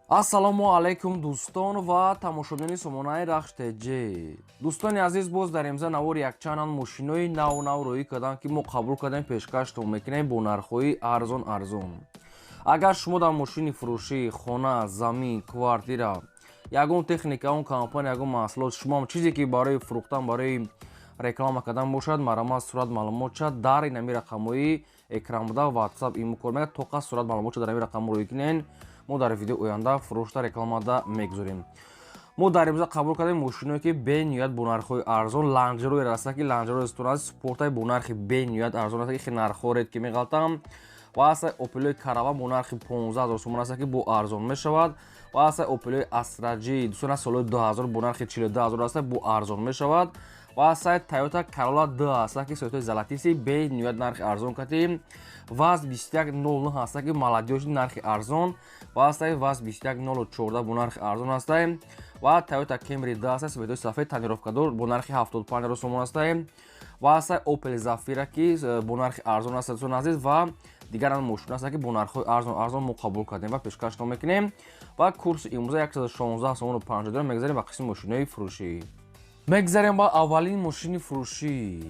Ассалому алайкум, дӯстон ва тамошобинони сомонаи Рахш ТЖ. Дӯстони азиз, боз дар имза навори якчанд мошинои нав нав роҳӣ кардам, ки мо қабул кардем, пешкаштон мекунем бо нархҳои арзон арзон. Агар шумо дар мошини фурӯшӣ, хона, замин, квартира, ягон техника, ягон компания, ягон маҳсулот, шумо чизе ки барои фурӯхтан, барои реклама кардан бошад, марҳамат, сурат, маълумотша дар инами рақамҳои экран буда, WhatsApp, имо кор мекунад. Тоқа сурат, маълумотша дар ами рақам роҳӣ кунен, мо дар видео оянда фурӯшта, рекламада мегузорем. Мо дар имрӯза қабул кардем мошиное, ки бениҳоят бо нархҳои арзон. Ланҷерои раста, ки Ланҷерои стона спортай бо нархи бениҳоят арзон аст, ки хеле нархҳо ред ки меғалтам. Ва аста Опелои Караван бо нархи 15 000 сомон аст, ки бо арзон мешавад. Ва аста Опелои Астра Ҷи дусона солҳои 2000 бо нархи 42 000 аст, бо арзон мешавад. Ва аста Тойота Карола д аст, ки светои золотистый, бениҳоят нархи арзон катим. ВАЗ 2109 ҳаста, ки молодёжный, нархи арзон. Ва ҳастаи ВАЗ 21014 бо нархи арзон ҳастаи. Ва Тойота Кемри д ҳаста, светои сафед, тонировкадор, бо нархи 75 000 сомон ҳастаи. Ва ҳастаи Опел Зафира, ки бо нархи арзон аст, дӯстони азиз. Ва дигар мошин аст, ки бо нархҳои арзон арзон мо қабул кардем ва пешкаштон мекунем. Ва курси имрӯза 116 сомону 50 дорем. Мегзарем ба қисми мошинои фурӯшӣ, мегзарем ба аввалин мошини фурӯшӣ.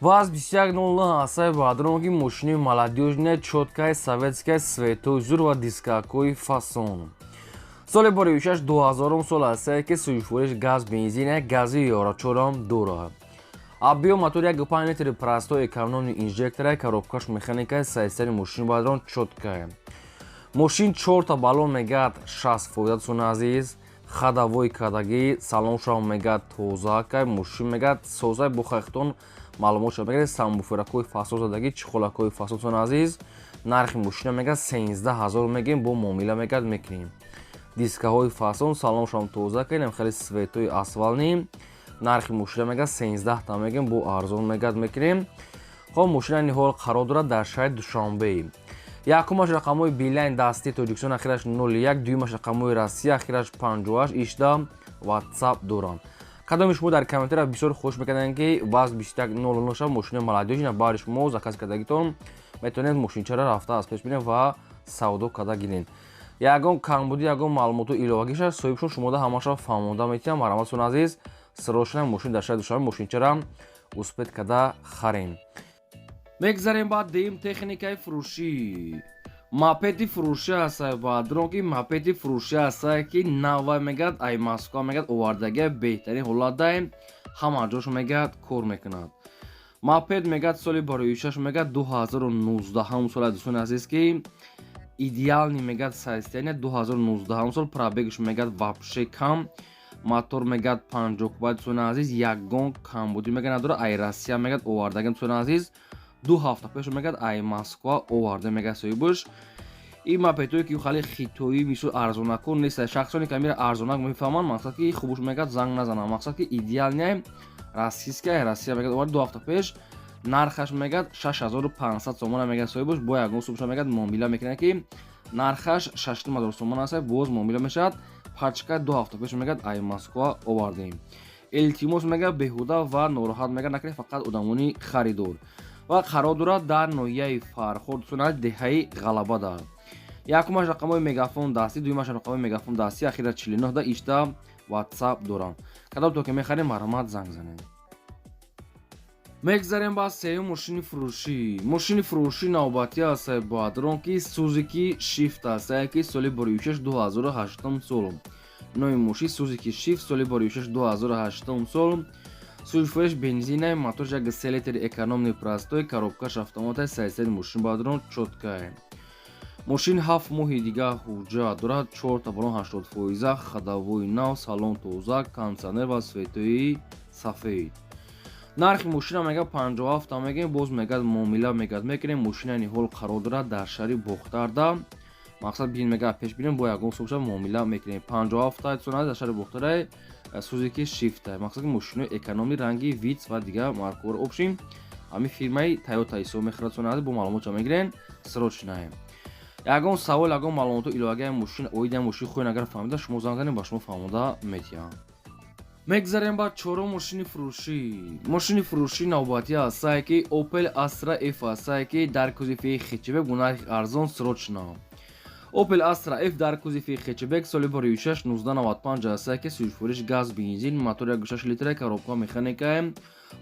ВАЗ 2109 ҳастаи баъдроно, ки мошини молодёжная, чёткая, советская, светои зур ва дискакҳои фасон. Соли боришаш 2000 сол ҳастае, ки сӯзишвориш газ, бензин, гази евро 4 дорад. Объём мотор 1,5 литри, простой, экономный инжектора, коробкаш механика. Состояние мошини баъдрон чёткая. Мошин чорта баллон мегад 60%, дӯстони азиз, ходовой кардагӣ, салоншам мегад тоза. Мошин мегад созай, бо хайхтон маълумот шуда мегад, сабвуферакҳои фасон задагӣ, чехолакҳои фасон. Дӯстони азиз, нархи мошина мегад 13 000 мегем, бо муомила мегад мекунем. Дискаҳои фасон, салоншам тоза кардем, хеле светои асфалтный. Нархи мошина мегад 13 та мегем, бо арзон мегад мекунем. Хоб, мошина ниҳол қарор дорад дар шаҳри Душанбе. Якумаш рақамҳои Билайн дасти Тоҷикистон, ахираш 01, дуюмаш рақамҳои Россия, ахираш 58 ишда, WhatsApp доранд. Кадоми шумо дар комментария бисёр хуш мекарданд, ки ВАЗ 2109 шав, мошини молодёжный, баъди шумо заказ кардагитон метавонед мошинчаро рафта аз пеш бинед ва савдо карда гиред. Ягон камбудӣ, ягон маълумоту иловагиша соҳибшон шумода ҳамаша фаҳмонда метиҳам. Марҳаматсон, азиз, срочно мошин дар шаҳри Душанбе, мошинчара успеть карда харем. Мегзарем ба дуюм техникаи фурӯшӣ. Мопеди фурӯшӣ ҳастае баъдрон, ки мопеди фурӯшӣ ҳастае, ки навай мегад, ай Москва мегад овардагия, беҳтарин ҳолатдаем, ҳама ҷош мегад кор мекунад. Мопед мегад соли бароишаш мегад 2019 сола, дӯстони азиз, ки идеальный мегад состояние, 2019 сол, пробегш мегад вообще кам, мотор мегад 50 куба. Дӯстони азиз, ягон камбудӣ мегад надорад. Ай Россия мегад овардагим, дӯстони азиз, 2 ҳафта пеш мегад ай Москва оварда мегад соҳибаш. Ин мопедҳое, ки хали хитоӣ, мисол, арзонако нест. Шахсоне ки амира арзонак мефаҳманд, мақсад ки хубуш мегад занг назананд. Мақсад ки идеальный, российская, Россия мегад овард 2 ҳафта пеш. Нархаш мегад 6500 сомона мегад соҳибаш, бо ягон сумша мегад муомила мекунад, ки нархаш 6500 сомон аст, боз муомила мешавад. Пачка 2 ҳафта пеш мегад ай Москва овардем. Илтимос, мегад беҳуда ва нороҳат мегад накунед, фақат одамони харидор. Ва қарор дорад дар ноҳияи Фархор, дӯстона, деҳаи Ғалабада. Якумаш рақамҳои Мегафон дастӣ, дуюмаш рақамҳои Мегафон дастӣ, ахира 49 да ишта, WhatsApp дорам. Кадом то ки мехарем, марҳамат, занг занед. Мегзарем ба сеюм мошини фурӯшӣ. Мошини фурӯшӣ навбатӣ ҳастае баъдрон, ки Сузуки Шифт ҳастае, ки соли боришаш 2008 сол. Номи мошин Сузуки Шифт, соли боришаш 2008 сол, сӯзишвориш бензинай, моторш як се литр, экономный, простой, коробкаш автоматай. Состояние мошин баъдрон чёткай. Мошин 7 моҳи дига ҳуҷҷат дорад, чорта балон 80%, ходовой нав, салон тоза, кондитсионер ва светои сафед. Нархи мошина мегад 57 мегем, боз мегад муомила мегад мекунем. Мошина ниҳол қарор дорад дар шаҳри Бохтарда. Мақсад бин мегад пеш бинем, бо ягон сумша муомила мекунем. 57 сона дар шаҳри Бохтарай, Сузуки Шифта. Мақсад ки мошинои экономный, ранги Витс ва дигар маркаҳоро общим ҳамин фирмаи Тойота ҳисоб мехӯрад. Сона бо маълумотша мегирен, срочно. Ягон савол, ягон маълумоту иловагаи мошин, оиди мошин хоҳен агар фаҳмида, шумо занг занед, ба шумо фаҳмода метиҳам. Мегзарем ба чорум мошини фурӯшӣ. Мошини фурӯшӣ навбатӣ ҳастае, ки Opel Astra F ҳастае, ки дар кузови хэтчбек, бо нархи арзон, срочно. Opel Astra F дар кузови хэтчбек соли 2006, 1995 ҳастае, ки сӯзишвориш газ, бензин, мотор 1,6 литра, коробка механикае.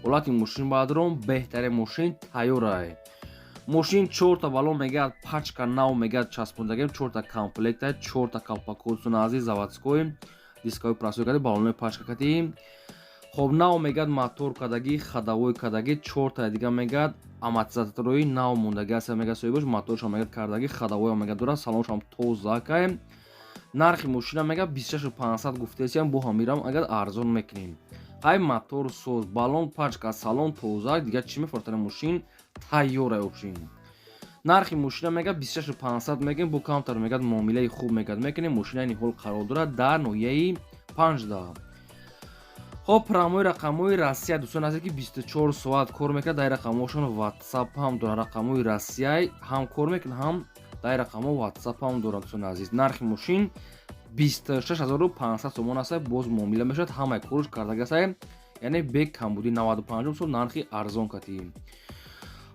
Ҳолати мошин баъдрон беҳтарин, мошин тайёрае. Мошин чорта балон мегӯяд, пачка нав мегӯяд, часпондагем, чорта комплекта, чорта колпакотсуна азиз, заводской дисковой просой карди, балонои пачка кати. Хоб, нав мегӯяд, мотор кадаги, ходовой кадаги, чорта дига мегӯяд, амортизаторои нав мондаги аст, мегӯяд соҳибаш, моторшам мегӯяд кардаги, ходовойам мегӯяд дорад, салоншам тозакай. Нархи мошина мегӯяд 26 500 гуфтесиям, бо ҳамирам агар арзон мекунем. Ҳай, мотор соз, балон пачка, салон тоза, дигар чӣ мефортара? Мошин тайёра обшин. Нархи мошина мегӯяд 26 500 мегӯем, бо камтар мегӯяд муомилаи хуб мегӯяд мекунем. Мошина ниҳол қарор дорад дар ноҳияи Панҷда. Хоб, прямой рақамҳои Россия, дӯстон азиз, ки 24 соат кор мекунад, дар рақамҳошон WhatsApp ҳам дорад. Рақамҳои Россия ҳам кор мекунад, ҳам дар рақамҳо WhatsApp ҳам дорад, дӯстони азиз. Нархи мошин 26 500 сомон аст, боз муомила мешавад, ҳамаи корш кардаги аст, яъне бе камбудӣ, 95 сол, нархи арзон катӣ.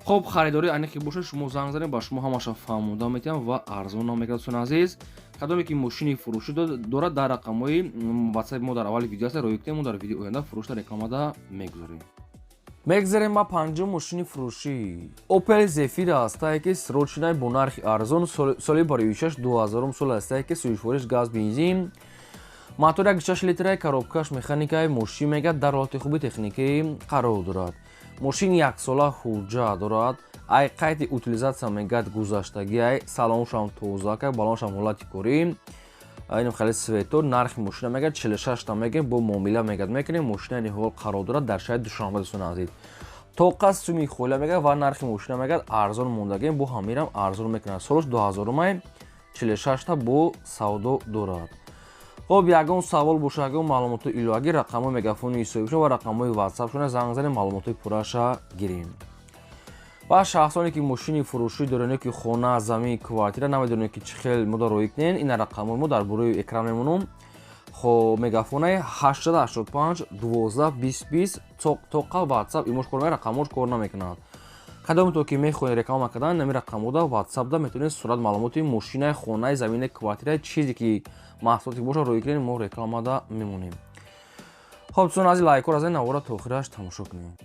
Хоб, харидорӣ аниқи бошад, шумо занг занед, ба шумо ҳамаша фаҳмонда метиҳам ва арзон ҳам мекунад. Дӯстони азиз, кадоме ки мошини фурӯшӣ дорад, дар рақамҳои WhatsApp мо дар аввали видео аст, роӣ кунем, мо дар видеои оянда фурӯшта рекламада мегузорем. Мегзарем ба панҷум мошини фурӯшӣ. Opel Zafira ҳастае, ки срочный, бо нархи арзон, соли 2006, 2000 сол ҳастае, ки сӯзишвориш газ, бензин, мотор 1,6 литра, коробкаш механикаи. Мошин мегӯяд дар ҳолати хуби техникӣ қарор дорад. Мошин яксола ҳуҷҷат дорад, ай қайди утилизация мегӯяд гузаштагиай, салоншам тозака, балоншам ҳолати корӣ, инам хеле цвето. Нархи мошина мегӯяд 46 та мегӯем, бо муомила мегӯяд мекунем. Мошина ниҳол қарор дорад дар шаҳри Душанбе, дӯстони азиз. Тоқа суми холя мегӯяд ва нархи мошина мегӯяд арзон мондагем, бо ҳамирам арзон мекунад. Солаш 2000-умай, 46 та бо савдо дорад. Хоб, ягон савол боша, ягон маълумоти иловагӣ, рақамҳои мегафони ҳисобишон ва рақамҳои ватсапшона занг занем, маълумотҳои пурраша гирем. Ва шахсоне ки мошини фурӯшӣ доранд, ки хона, замин, квартира, намедонед, ки чӣ хел мода роӣ кунед, ина рақамҳои мо дар болои экран мемонам. Хоб, мегафонаи 885 12 20 20, тоқа WhatsApp имош кор мекунад, рақамҳош кор намекунад. Кадомето ки мехоҳед реклама кардан, нами рақамҳода ватсапда метавонед сурат, маълумоти мошинаи, хонаи, заминаи, квартираи, чизе ки маҳсулоте бошад, роӣ кунед, мо рекламада мемонем. Хоб, дӯстон азиз, лайкҳоро аз ин навора то охираш тамошо кунед.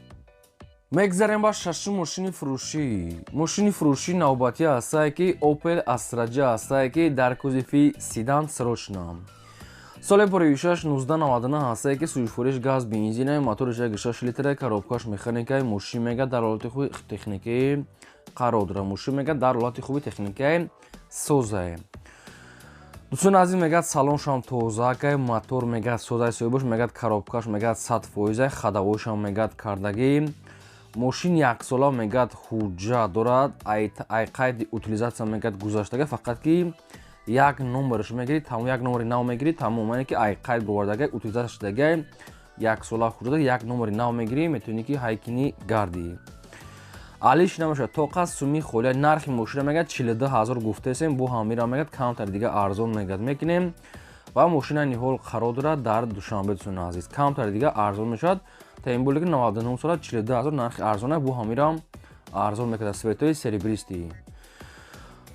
Мегзарем ба шашум мошини фурӯшӣ. Мошини фурӯшӣ навбатӣ ҳастае, ки Opel Astra J ҳастае, ки дар кузови седан, срочно, соли 2006, 1999 ҳастае, ки сӯзишвориш газ, бензина, моториш 1,6 литра, коробкаш механикаи. Мошин мега дар ҳолати хуби техникӣ қарор дорад. Мошин мега дар ҳолати хуби техникаи созае. Дӯстони азиз, мегӯяд салоншам тозакай, мотор мегӯяд созаи, соҳибош мегӯяд коробкаш мегӯяд 100%, ходовойшам мегӯяд кардагӣ. Мошин яксола мегӯяд ҳуҷҷат дорад, ай қайди утилизация мегӯяд гузаштага, фақат ки як номерш мегирӣ, тамом, як номери нав мегирӣ, тамом. Яъне ки ай қайд бовардага, утилизация шудага, яксола ҳуҷҷат, як номери нав мегирӣ, метавонӣ ки ҳайкини гардӣ, алиш намешавад, тоқа суми холия. Нархи мошина мегӯяд 42 000 гуфтесем, бо ҳамира мегӯяд камтар дига арзон мегӯяд мекунем. Ва мошина ниҳол қарор дорад дар Душанбе. Дӯстони азиз, камтар дига арзон мешавад, таимболе ки 99 сола, 42 000 нархи арзона, бо ҳамирам арзон мекунад, цветои серебристый.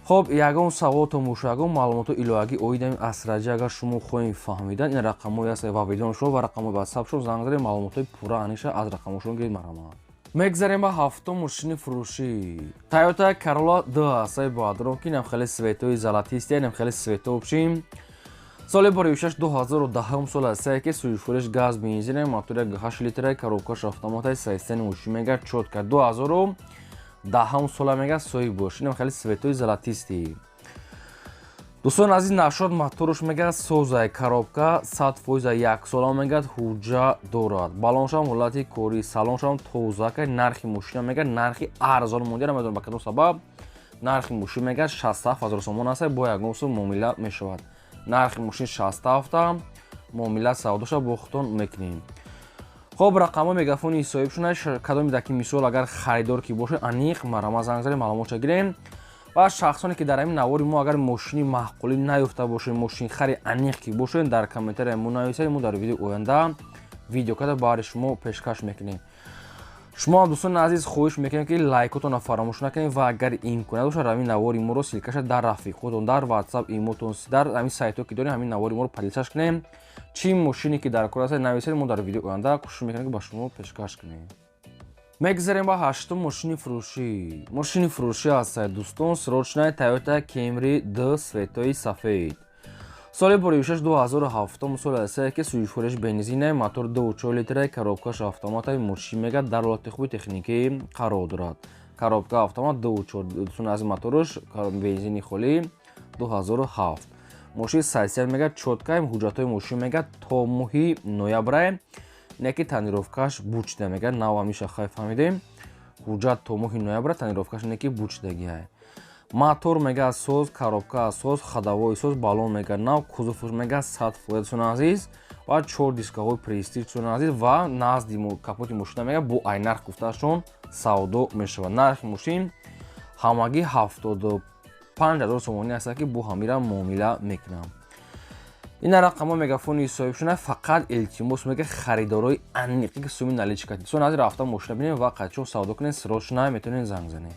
Хоб, ягон саволто боша, ягон маълумоти иловагӣ оид ами Астра J агар шумо хоҳем фаҳмидан, ин рақамҳои аст ва видеои шумо ва рақамҳои ватсап шумо занг занед, маълумотҳои пурра аниша аз рақамҳошон гиред, марҳамат. Мегзарем ба ҳафтум мошини фурӯшӣ. Toyota Corolla 2 ҳастаи баъдрон, ки инам хеле цветои золотистый, инам хеле цвето бошим. Соли 2006, 2010 сол ҳастае, ки сӯзишвориш газ, бензина, мотори 8 литра, коробкаш автоматаи, состояние мошин мегар чётко, 2010 сола мегар соҳиб бош, инам хеле цветои золотистый. Дӯстон азиз, нашод моторш мегӯяд созай, коробка 100%, яксола мегӯяд ҳуҷҷа дорад, балоншам ҳолати корӣ, салоншам тозака. Нархи мошина мегӯяд нархи арзон монда, намедонам ба кадом сабаб. Нархи мошин мегӯяд 67 000 сомон аст, бо ягон сум муомила мешавад. Нархи мошин 67, муомила савдоша бо худтон мекунем. Хоб, рақамҳои мегафони соҳибшона, кадоме даки мисол агар харидор ки бошед, аниқ марҳамат занг занед, маълумотша гирем. Ва шахсоне ки дар ҳамин навори мо агар мошини маъқулӣ наёфта бошед, мошинхари аниқ ки бошед, дар комментария мо нависед, мо дар видеои оянда видео карда баҳри шумо пешкаш мекунем. Шумо, дӯстони азиз, хоҳиш мекунем, ки лайкотонро фаромӯш накунед ва агар имконият бошад, ҳамин навори моро ссылка ша дар рафиқотон, дар WhatsApp, имотон, дар ҳамин сайтҳо ки дорем, ҳамин навори моро поделиться ш кунем. Чӣ мошине ки дар кор аст, нависед, мо дар видео оянда кӯшиш мекунем, ки ба шумо пешкаш кунем. Мегзарем ба ҳаштум мошини фурӯшӣ. Мошини фурӯшӣ ҳастад, дӯстон, срочная Toyota Camry D, цвет ои сафед, соли боришаш 2007 соли аст, ки сӯзишвориш бензина, мотор 2,4 литра, коробка ш автомата. Мошин мега дар ҳолати хуби техникӣ қарор дорад. Коробка автомат, 2,4, дӯстони азиз, моторш бензини холӣ, 2007 мошин сайсиян мега чёткай. Ҳуҷҷатҳои мошин мега то моҳи ноябрай, не ки тонировка ш бучида мега нав. Ҳамиша хай фаҳмидем, ҳуҷҷат то моҳи ноябра, тонировка ш не ки бучидагиай. Мотор мега соз, коробка соз, ходовой соз, баллон мега нав, кузов ш мега 100%, дӯстони азиз, ва чор дискаҳои Престиж, дӯстони азиз. Ва назди капоти мошина мега бо ай нарх гуфтаашон савдо мешавад. Нархи мошин ҳамагӣ 75 000 сомонӣ аст, ки бо ҳамира муомила мекунам. Ина рақамҳо мегафони соҳибшуна. Фақат илтимос мега харидорои аниқи, ки суми наличка. Дӯстони азиз, рафта мошина бинем ва қачон савдо кунем. Срочно метавонед занг занед.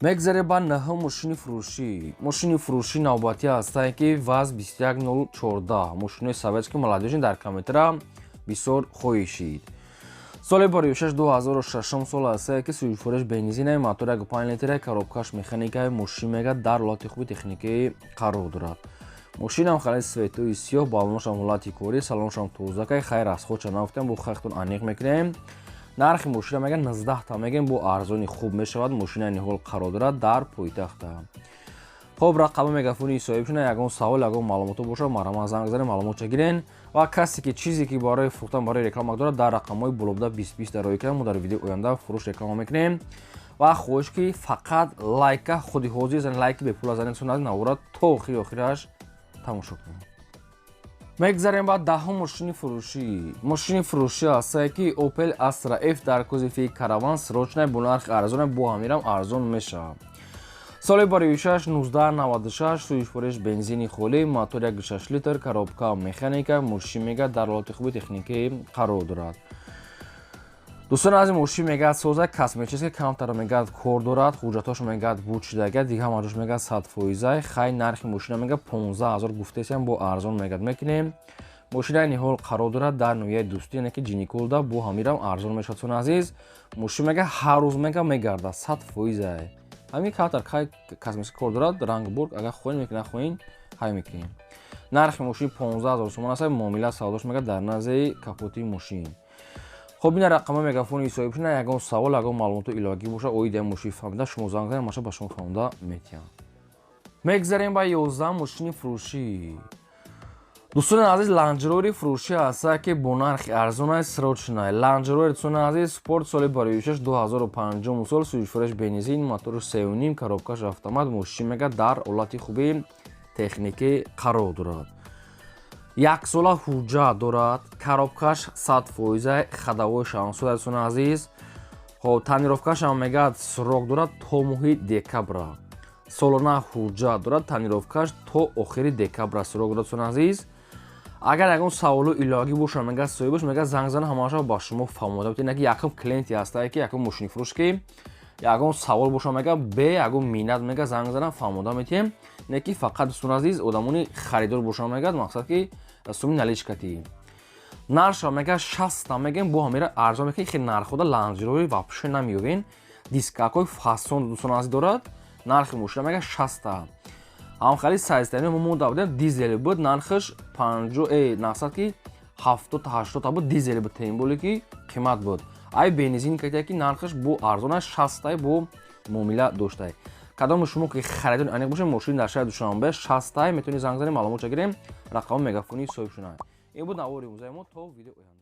Мегзарем ба наҳум мошини фурӯшӣ. Мошини фурӯшӣ навбатӣ ҳастае, ки ВАЗ 21014, мошинои советский, молодёжный, дар компютера бисёр хоҳишид. Соли боришаш 2006 сол ҳастае, ки сӯзишвориш бензина, мотор 1,5 литра, коробка ш механика. Мошин мега дар ҳолати хуби техникӣ қарор дорад. Мошинам хеле цвет ои сиёҳ, баллонашам ҳолати корӣ, салонашам тозакай. Хайр, расход ша нагуфтем, бо хайхтон аниқ мекунем. Нархи мошина мега 19 та мегем, бо арзони хуб мешавад. Мошина ниҳол қарор дорад дар пойтахта. Хоб, рақами мегафони соҳибшуна. Ягон савол, ягон маълумото бошад, марҳамат, занг занед, маълумотша гирен. Ва касе ки чизе ки барои фурӯхтан, барои реклама дорад, дар рақамҳои болобуда 20 20 дар рои кардам, мо дар видеои оянда фурӯш, реклама мекунем. Ва хоҳиш, ки фақат лайка худи ҳозир занед, лайки бепула занед, сунад навора то охири охираш тамошо кунед. Мегзарем ба даҳум мошини фурӯшӣ. Мошини фурӯшӣ ҳастае, ки Opel Astra F дар кузови Караван, срочная, бо нархи арзоне, бо ҳамирам арзон мешавад. Соли бароишаш 1996, сӯзишвориш бензини холӣ, мотор 1,6 литр, коробка механика. Мошин мега дар ҳолати хуби техникӣ қарор дорад. Дӯстони азиз, мошин мегӯяд соза, косметически камтар мегӯяд кор дорад, ҳуҷҷатҳошо мегӯяд буд шудага, дига ҳама ҷош мегӯяд 100 фоизай. Хай, нархи мошина мегӯяд 15 000 гуфтесиам, бо арзон мегӯяд мекунем. Мошинаи ниҳол қарор дорад дар ноҳияи Дӯстӣ, яъне ки Ҷиникулда, бо ҳамирам арзон мешавад. Дӯстони азиз, мошин мега ҳар рӯз мега мегардад, 100 фоизай. Ҳамин камтар хай косметически кор дорад, рангбург, агар хоҳем мекунем, нахоҳем ҳай мекунем. Нархи мошин 15 000 сомон аст, муомила савдош мегӯяд дар назди капоти мошин. Хоб, ина рақамҳои мегафони соҳибшуна. Ягон савол, ягон маълумоту иловагӣ бошад оиди мошин фаҳмида, шумо занг занед, маша ба шумо фаҳмода метиҳам. Мегзарем ба 11 мошини фурӯшӣ. Дӯстони азиз, Ландж Ровери фурӯшӣ ҳаста, ки бо нархи арзон аст, срочная Ландж Ровер, дӯстони азиз, Спорт, соли бароишаш 2005 сол, сӯзишвориш бензин, мотори 3,5, коробка ш автомат. Мошин мега дар ҳолати хуби техникӣ қарор дорад, яксола ҳуҷҷат дорад, коробка ш 100 фоиза, ходовой шансо, дӯстони азиз. Хоб, тонировка шам мегӯяд срок дорад то моҳи декабра. Солона ҳуҷҷат дорад, тонировка ш то охири декабра срок дорад. Дӯстони азиз, агар ягон саволу иловагӣ боша, мегӯяд соҳибаш мегӯяд занг зана, ҳамаша ба шумо фаҳмода. Ки якум клиенте ҳастае, ки якум мошинифурӯш, ки ягон савол боша, мега бе ягон миннат мега занг зана, фаҳмода метиҳем. Не ки фақат, дӯстони азиз, одамони харидор боша, мегӯяд мақсад ки суми наличка ти. Нарша мега 60 мегем, бо ҳамира арзон мекунем. Хеле нархода Ландж Ровери вообще намеёвен. Дискакҳои фасон, дӯстони азиз, дорад. Нархи мошина мега 60. Ҳамхали сайзтарини мо монда будем, дизел буд, нархаш панҷо мақсад ки 70, 80 буд, дизел буд, тем более ки қимат буд. Ай бензин катия ки нархаш бо арзон аст, 60-тай бо муомила доштай. Кадоми шумо ки харидори аниқ бошед, мошин дар шаҳри Душанбе 60-тай, метавонед занг занед, маълумотша гирем. Рақами мегафони соҳибшуна. Ин буд навори имрӯзаи мо. То видео оянда.